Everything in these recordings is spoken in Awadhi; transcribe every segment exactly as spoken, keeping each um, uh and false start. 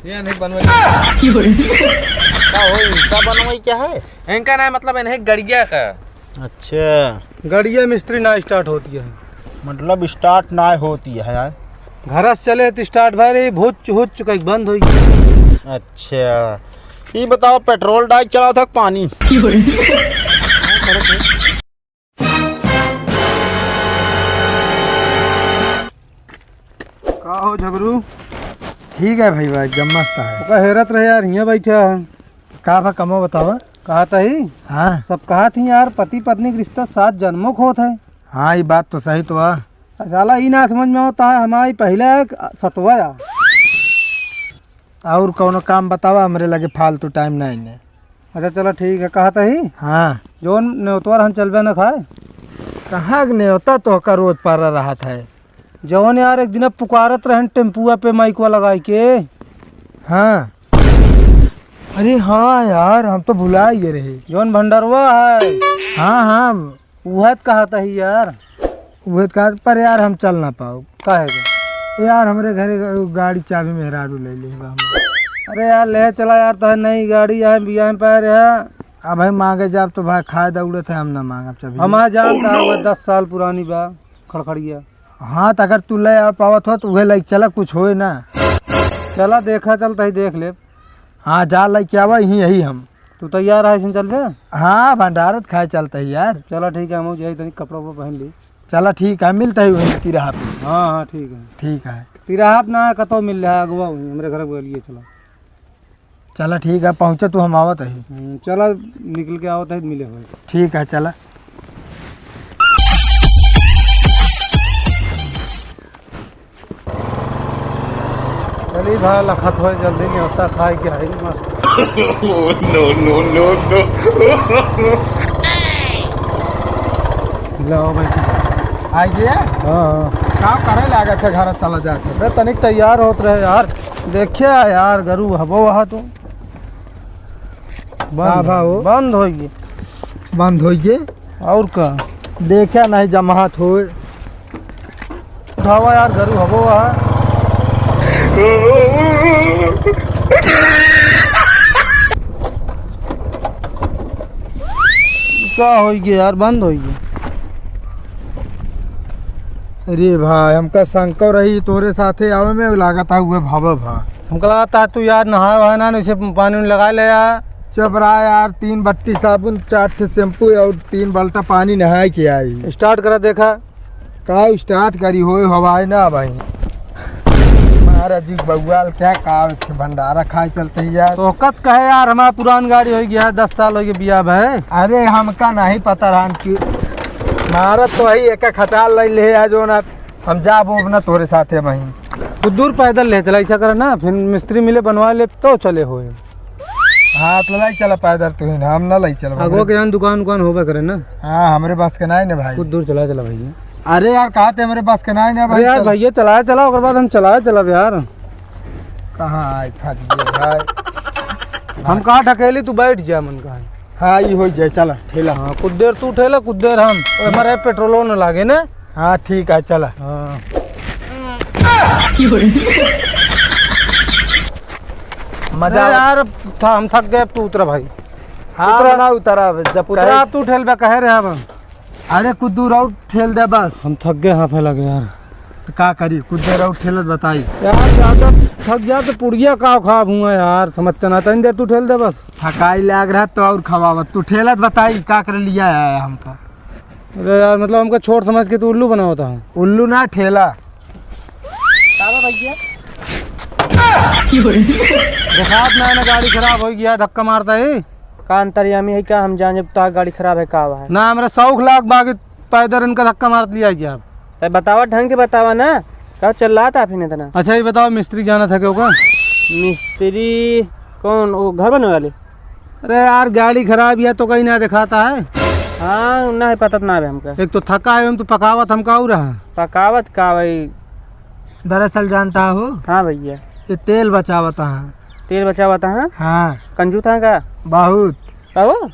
ये नहीं बनवाई। का हो, इनका बनवाई क्या है? इनका ना, मतलब, इन्हें गड़िया का। अच्छा। गड़िया मिस्त्री ना start होती है। मतलब, start ना होती है यार। घर से चले तो start भर रही, भुच हुच कहीं बंद होई। अच्छा, ये बताओ, पेट्रोल डाइक चला था कि पानी? का हो झगरू? ठीक है भाई, भाई, एकदम मस्त है। ओका हेरत रहे यार, हियाँ बैठा है। का बा, कमो बतावा। कहत ही? हाँ। सब कहत ही यार, पति पत्नी के रिश्ता सात जन्मों के होत है। हाँ, ये बात तो सही तो है। साला ई ना समझ में आवता है, हमारी पहले एक सतवा आ। और कौनो काम बतावा, हमरे लगे फालतू टाइम नहीं है। अच्छा, चला ठीक है, कहत ही? हाँ। जौन नेवतवा रहन चलबे न खाए। कहाँ के नेवता, तोहका रोज पारा रहत है। जौन यार एक दिन पुकारत रहन टेम्पुआ पे माइकवा लगाई के। हाँ। अरे हाँ यार, हम तो भुला ही गए रहे। जौन भंडरवा है। हाँ, हाँ। उहे त कहत ही यार। उहे त कहत, पर यार हम चल ना पाउब। काहे के? यार हमरे घरे ग-, गाड़ी चाबी मेहरारू ले ले बा हमरे। अरे यार ले चला यार, तोहे नई गाड़ी है, बियाह में पाए रहे। अब भाई मांगे जाब तो भाई खाए दौड़त है, हम ना मांगब चाबी। हमार जानता है, वो दस साल पुरानी बा, खड़खड़िया। हाँ, त अगर तू ले आ पावत हो, त उहे लइके चला, कुछ होए ना। चला, देखा, चलता ही देख लेब। हाँ, जा लइके आवा, यहीं, यही हम। तू तैयार है, ऐसे चलबे? हाँ, भंडारत खाए चलता ही यार। चला, ठीक है, हम जाई, तनी कपड़ा उपड़ा पहन ली। चला, ठीक है, मिलता ही वहीं तिराहा पे। हाँ, हाँ, ठीक है। ठीक है। तिराहा पे ना, कतौ मिल रहा है, अगवा हुई, हमरे घर के बगलिए, चला। चला ठीक है, पहुँचा तू, हम आवत ही। हम्म, चला निकल के आवत ही, मिले होए। ठीक है, चला। चली भाई, लखत होए, जल्दी न्योता खाए के आई मस्त। No, no, no, no। लो भाई। आइ गया? हाँ, हाँ। का करे लागत है, घर चला जात है। अरे तनिक तैयार होत रहे यार। देखिया यार, गरु हबो वहा तू। बंद, का भाव? बंद होइ गए। बंद होइ गए? और का? देखा नहीं जमात होए। उठावा यार, गरु हबो वहा। का होइ गए यार, बंद होइ गए। अरे भाई, हमका शंका रही तोरे साथे आवे में, लागत है उहे भावे भा। हमका लागत है तू यार नहाए वहाए ना, इसे पानी उनी लगा ले यार। चुप रहा यार, तीन बट्टी साबुन, चार ठे शैम्पू और तीन बाल्टा पानी नहाए के आई। Start करा देखा। का start करी होए हवाए ना भाई। महाराज जी के बउआल क्या का भंडारा खाए चलते ही यार। सोकत कहे यार, हमारा पुरान गाड़ी होइ गया है, दस साल होइ गए बिया भए। अरे हमका नहीं पता रहन कि महाराज तो वही एक खचाल ले ले है जो ना हम जाबो अपना तोरे साथे वहीं। कुछ दूर पैदल ले चला, ऐसा करे ना, फिर मिस्त्री मिले बनवा ले तो चले होए। हाँ, तो लाई चला पैदल तू ही ना, हम ना लाई चला। अगवा के यहाँ दुकान उकान होबे करे ना। हाँ, हमरे बस के नाई ना भाई। कुछ दूर चला, चला भैया। अरे यार, कहा थे हमरे बस के नाई ना भाई, अरे यार चल। भैया चलाए चला, ओकर बाद हम चलाए चलब यार। कहाँ आए फंस गए भाई। हम कहाँ ढकेली, तू बैठ जा मन कहाँ। हाँ, ई होइ जाए, चला, ठेला। हाँ, कुछ देर तू ठेला, कुछ देर हम। ओ, हमारे पेट्रोलो न लागे ना। हाँ, ठीक है, चला। हाँ। मजा अरे आ- यार, अब था, हम थक गए, अब तू उतरा भाई। हाँ, उतरा। ना उतरा, अब जब उतरा, कहे अब तू ठेल बे, कहे रहे अब। अरे, कुछ दूर और ठेल दे बस। हम थक गए, हाँ, फैला गए यार। तो का करी, कुछ देर और ठेलत बताई। यार, ज्यादा थक जा तो पुड़िया का खाब हुआ यार, समझते ना, तनी देर तू ठेल दे बस। थकाई लाग रहा तो और खवावत, तू ठेलत बताई, का कर लिया है हमका। अरे यार, मतलब हमका छोट समझ के तू उल्लू बनावत है। उल्लू ना, ठेला। का बा भैया? देखात ना, ना गाड़ी खराब होइ गया, धक्का मारता है। का अंतर्यामी है का, हम जान जब तो गाड़ी खराब है का हुआ है? ना, हमरा शौक लाग बाकी पैदल इनका धक्का मारत लिया गया। तो बतावा, ढंग से बतावा ना, का चिल्लात आप ही इतना? अच्छा, ये बताओ, मिस्त्री जाना था क्यों का? मिस्त्री कौन, वो घर बनवे वाले? अरे यार, गाड़ी खराब या तो कहीं ना दिखाता है। हाँ, ना है, पता तो ना है हमका। एक तो थका है, हम तो पकावत हमका और रहा। पकावत का भाई? दरअसल जानता हो? हाँ भैया। ये तेल बचावत है। तेल बचावत है? हाँ। कंजूस है का? बहुत। का हो?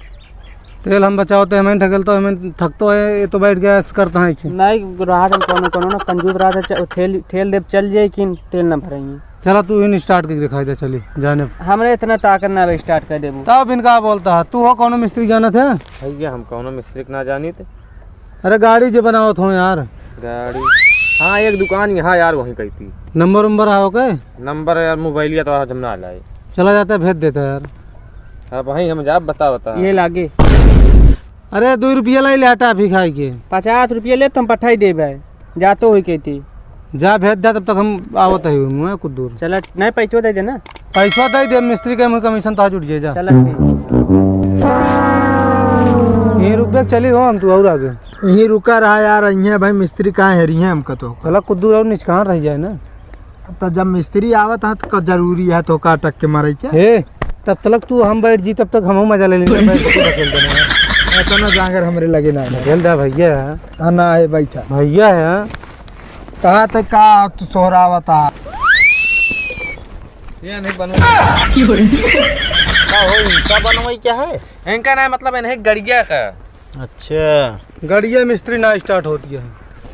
तेल हम बचावते हैं, हमें ढकेलते हैं, हमें थकतो है, ये तो बैठ गया, ऐसे करता है इसे। नहीं, रहा था कौनो, कौनो ना कंजूस रहा था, च-, ठेल, ठेल देव चल जाए कि तेल ना भरेंगे। चला तू इन start करके दिखाई दे, चली जाने। हमरे इतना ताकत ना बे start कर देबू। तब इनका बोलता है, तू हो कौनो मिस्त्री जानत है? भैया, हम कौनो मिस्त्री के ना जानी थे। अरे गाड़ी जे बनावत हो यार। गाड़ी? हाँ, एक दुकान यहाँ यार, वहीं कही थी। नंबर उम्बर है ओके? नंबर यार, मोबाइलिया तो आज हम ना लाए। चला जाता है, भेज देता है यार। अब वहीं हम जाब, बता, बता। ये लागे। अरे, दो रुपया लाई ले टाफी खाए के। पचास रुपया लेब, तो हम पठाई देबे। जा तो होई कहती। जा, भेज दे, तब तक हम आवत है, मुँह कुछ दूर। चला, नहीं, पैसो दे देना। पैसा दे दे, मिस्त्री के मुँह कमीशन तो आज उठ जाए, जा। चला, ठीक। यहीं रुक बे, चली हो हम, तू और आगे। यहीं रुका रहा यार, यहीं भाई मिस्त्री कहाँ है, रही है हमका तो। चला, कुछ दूर और निचकान रह जाए ना। तो जब मिस्त्री आवत है, तो का जरूरी है, तो का अटक के मारे क्या? हे, तब तलक तू हम बैठ जी, तब तक हमहू मजा ले लेंगे, बैठ के ढकेल देना है। इतना जांगर हमरे लगे ना है। ढकेल दे भैया। हाँ, ना है, बैठा। भैया है। कहा तो का तू सोहरावत आ? ये नहीं बनवा। का हो, इनका बनवाई क्या है? इनका ना, मतलब, इन्हें गड़िया का। अच्छा। गड़िया मिस्त्री ना start होती है।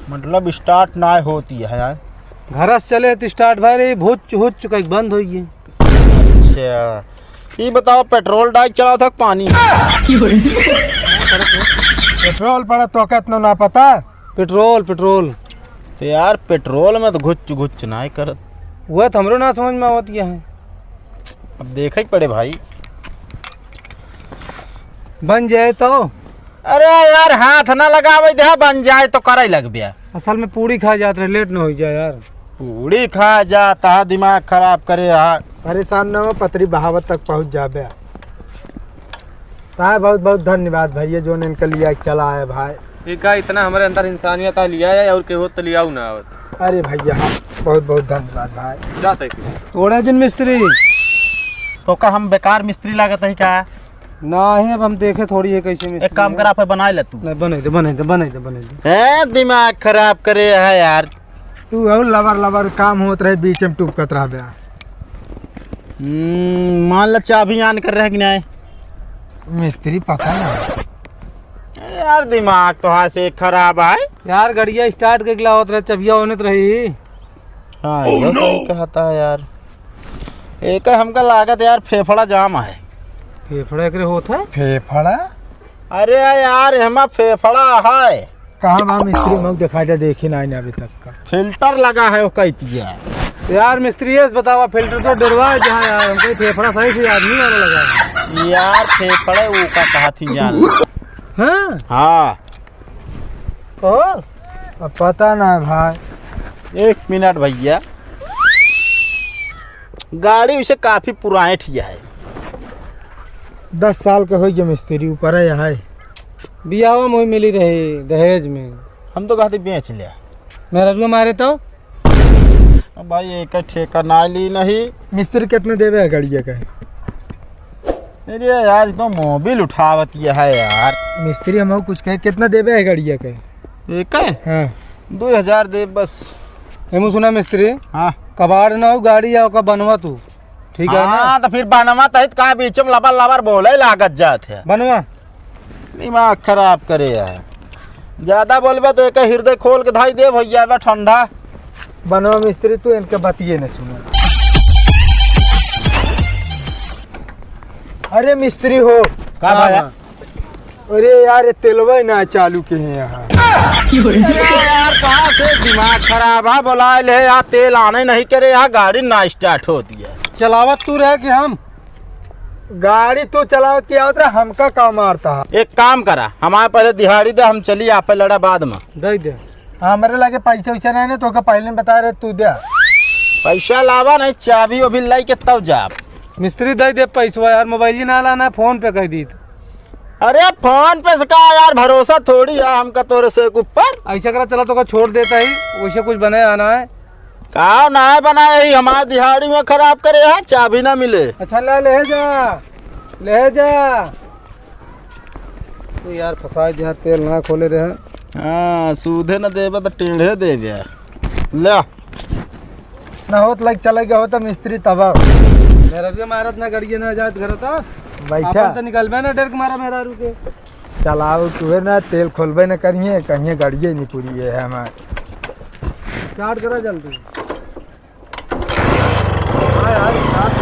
मतलब start ना होती है यार। घर से चले तो start भाई रे, भुच हुच कहीं बंद होई है। अच्छा, ये बताओ, पेट्रोल डाल चला था पानी? पेट्रोल पड़ा तो का इतना ना पता? पेट्रोल, पेट्रोल। तो यार, पेट्रोल में तो घुच घुच ना करत। वह तो हमरो ना समझ में आवत है। अब देखे ही पड़े भाई। बन जाए तो। अरे यार, हाथ ना लगावे दे, बन जाए तो करे लगबे। असल में पूड़ी खा जात रहे, लेट न हो जाए यार। पूड़ी खा जाता है, दिमाग खराब करे हा। परेशान न हो, पतरी बहावत तक पहुँच जाबे। ताए बहुत बहुत धन्यवाद भैया, जो इनके लिए चला है भाई। ठीक है, इतना हमारे अंदर इंसानियत आ लिया है और केहू तो लियाऊ ना आवत। अरे भैया, हाँ, बहुत बहुत धन्यवाद भाई। जाते हैं। तोड़ा जिन मिस्त्री। तो का हम बेकार मिस्त्री लागत है का? नाही, अब हम देखे थोड़ी है कैसे मिस्त्री एक काम है। करा, आप बनाए ले तू। नहीं, बने दे, बने दे, बने दे, बने दे। हैं, दिमाग खराब करे है यार। तू और लबर लबर काम होत रहे, बीच में टूकत रह बे। हम्म, मान ला चाबी आन कर रहे कि नहीं? मिस्त्री पता ना। अरे यार, दिमाग तो हाँ से खराब है। यार, गड़िया start के लावत रहे, चबिया ओनत रही। हाँ, ये सही कहता है यार। एक हमका लागत यार, फेफड़ा जाम है। फेफड़ा एकरे होत है? फेफड़ा? अरे यार, एमा फेफड़ा है। कहाँ बा मिस्त्री? मऊ दिखा दे, देखी ना आइने अभी तक का। Filter लगा है, वो कहती है। यार, मिस्त्री, ये बतावा, filter तो डरवा है जहाँ यार, हमको फेफड़ा सही से याद नहीं आने लगा है। यार, फेफड़ा वो का कहा थी जान। हाँ? हाँ। कहो। अब पता ना भाई। एक मिनट भैया, गाड़ी उसे काफी पुराने ठिया है। दस साल के हो गए मिस्त्री, ऊपर है, है। बियाह में वही मिली रही दहेज में। हम तो कहते बेच लिया। मेहररुआ मारे तो? अब भाई, एक ठेका ना ली नहीं। मिस्त्री कितने देवे है गाड़िया का? अरे यार, ये तो मोबिल उठावत ये है यार। मिस्त्री हम कुछ कहे, कितना देवे है गाड़िया का? एक है? हाँ। दो हजार दे बस। एमू सुना मिस्त्री? हाँ। कबाड़ ना हो, गाड़ी आओ का बनवा तू, ठीक है ना? हाँ, तो फिर बनवा तहित का बीच में लबर लबर बोले लागत जात है। बनवा। दिमाग खराब करे यार, ज्यादा बोलबे तो एक हृदय खोल के धाई दे भैया, बा ठंडा। बनवा मिस्त्री, तू इनके बतिये न सुना। अरे मिस्त्री हो। का हाँ, भैया? हाँ। अरे यार, ये तेलवा ही ना चालू के हैं यहाँ। अरे यार, कहाँ से दिमाग खराब है, बोला ले यार, तेल आने नहीं करे यार, गाड़ी ना start होती है। चलावत तू रहे कि हम? गाड़ी तू चलावत की आवत रहा, हमका का मारता है? एक काम करा, हमारे पहले दिहाड़ी दे, हम चली, आप लड़ा बाद में। दे दे। हमरे लगे पैसा वैसा नहीं ना, तो का पहले बता रहे तू दे। पैसा लावा नहीं, चाबी अभी लाई के तब जा। मिस्त्री दे दे पैसवा यार, मोबाइल ही ना लाना है, फोन पे कह दी। अरे फोन पे से का यार, भरोसा थोड़ी है हमका तोरे से ऊपर। ऐसा करा, चला तो का छोड़ देता ही, वैसे कुछ बने आना है। का ना बनाए ही, हमार दिहाड़ी में खराब करे है, चाबी ना मिले। अच्छा, ले, ले जा, ले जा। तो यार, फंसाए जहाँ तेल ना खोले रहे। हाँ, सूधे न देबे तो टेढ़े देबे। ले। ना होत लाइक चले गया होता मिस्त्री तबाह। मेहररुआ मारत ना गड़िए ना जात घर तो। बैठा। अपन तो निकलबे ना डर के मारा मेहरारू के। चलाओ तुहे ना, तेल खोलबे ना करिए, कहिए गाड़िए नहीं पूरी है हमार। Start करा जल्दी। यार, यार,